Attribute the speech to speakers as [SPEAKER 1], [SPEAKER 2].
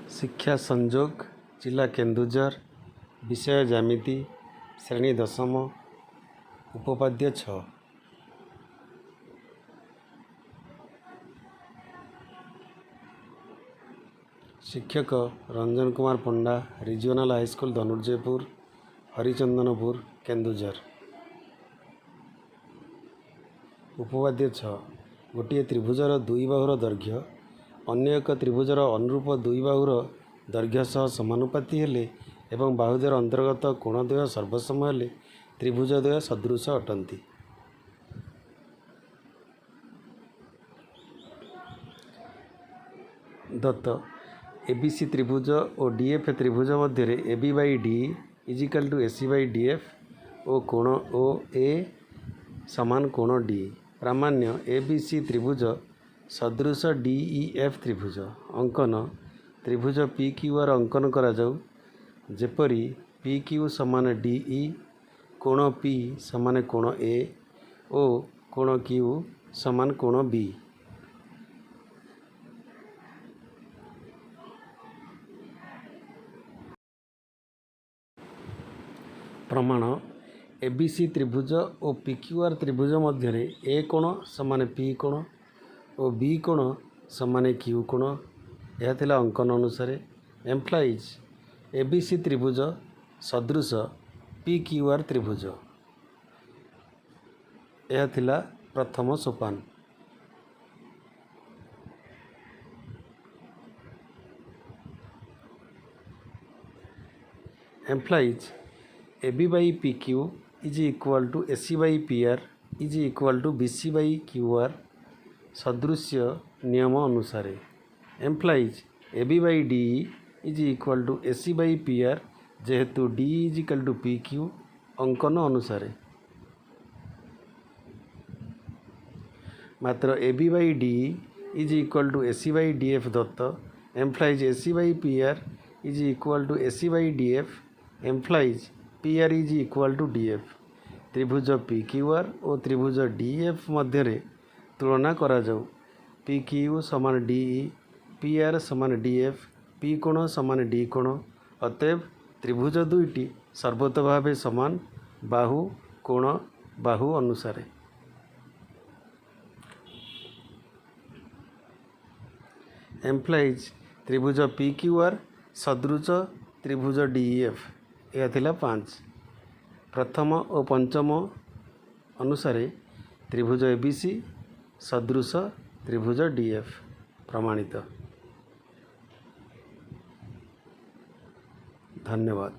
[SPEAKER 1] ଶିକ୍ଷା ସଂଯୋଗ, ଜିଲ୍ଲା କେନ୍ଦୁଝର, ବିଷୟ ଜ୍ୟାମିତି, ଶ୍ରେଣୀ ଦଶମ, ଉପପାଦ୍ୟ 6। ଶିକ୍ଷକ ରଞ୍ଜନ କୁମାର ପଣ୍ଡା, ରିଜିଓନାଲ୍ ହାଇସ୍କୁଲ, ଧନୁର୍ଜୟପୁର, ହରିଚନ୍ଦନପୁର, କେନ୍ଦୁଝର। ଉପପାଦ୍ୟ 6। ଗୋଟିଏ ତ୍ରିଭୁଜର ଦୁଇ ବାହୁର ଦୈର୍ଘ୍ୟ ଅନ୍ୟ ଏକ ତ୍ରିଭୁଜର ଅନୁରୂପ ଦୁଇ ବାହୁର ଦୈର୍ଘ୍ୟ ସହ ସମାନୁପାତୀ ହେଲେ ଏବଂ ବାହୁଦ୍ୱୟର ଅନ୍ତର୍ଗତ କୋଣ ଦ୍ୱୟ ସର୍ବସମ ହେଲେ ତ୍ରିଭୁଜ ଦ୍ୱୟ ସଦୃଶ ଅଟନ୍ତି। ଦତ୍ତ ଏ ବି ସି ତ୍ରିଭୁଜ ଓ ଡି ଏଫ୍ ତ୍ରିଭୁଜ ମଧ୍ୟରେ AB by DE is equal to AC by DF ଓ କୋଣ ଓ ଏ ସମାନ କୋଣ ଡି। ପ୍ରାମାଣ୍ୟ, ଏ ବି ସି ତ୍ରିଭୁଜ ସଦୃଶ ଡି ଇ ଏଫ୍ ତ୍ରିଭୁଜ। ଅଙ୍କନ: ତ୍ରିଭୁଜ ପି କ୍ୟୁ ଆର୍ ଅଙ୍କନ କରାଯାଉ, ଯେପରି ପି କ୍ୟୁ ସମାନ ଡି ଇ, କୋଣ ପି ସମାନ କୋଣ ଏ ଓ କୋଣ କ୍ୟୁ ସମାନ କୋଣ ବି। ପ୍ରମାଣ: ଏ ବି ସି ତ୍ରିଭୁଜ ଓ ପି କ୍ୟୁ ଆର୍ ତ୍ରିଭୁଜ ମଧ୍ୟରେ ଏ କୋଣ ସମାନ ପି କୋଣ ଓ ବି କୋଣ ସମାନ କ୍ୟୁ କୋଣ। ଏହା ଥିଲା ଅଙ୍କନ ଅନୁସାରେ। ଏମ୍ପ୍ଲାଇଜ୍, ଏ ବି ସି ତ୍ରିଭୁଜ ସଦୃଶ ପି କ୍ୟୁ ଆର୍ ତ୍ରିଭୁଜ। ଏହା ଥିଲା ପ୍ରଥମ ସୋପାନ। Implies AB by PQ is equal to AC by PR is equal to BC by QR ସଦୃଶ୍ୟ ନିୟମ ଅନୁସାରେ। Implies AB by DE is equal to AC by PR ଯେହେତୁ DE is equal to PQ ଅଙ୍କନ ଅନୁସାରେ। ମାତ୍ର AB by DE is equal to AC by DF Dutt. Implies AC by PR is equal to AC by DF implies PR is equal to DF। ତ୍ରିଭୁଜ PQR O ତ୍ରିଭୁଜ DF ମଧ୍ୟରେ ତୁଳନା କରାଯାଉ। PQ ସମାନ DE, PR ସମାନ DF, P କୋଣ ସମାନ D କୋଣ। ଅତଏବ ତ୍ରିଭୁଜ ଦୁଇଟି ସର୍ବତୋ ଭାବେ ସମାନ ବାହୁ କୋଣ ବାହୁ ଅନୁସାରେ। ଏମ୍ପ୍ଲାଇଜ୍, ତ୍ରିଭୁଜ PQR ସଦୃଶ ତ୍ରିଭୁଜ DEF। ଏହା ଥିଲା 5। ପ୍ରଥମ ଓ ପଞ୍ଚମ ଅନୁସାରେ ତ୍ରିଭୁଜ ABC ସଦୃଶ ତ୍ରିଭୁଜ DF ପ୍ରମାଣିତ। ଧନ୍ୟବାଦ।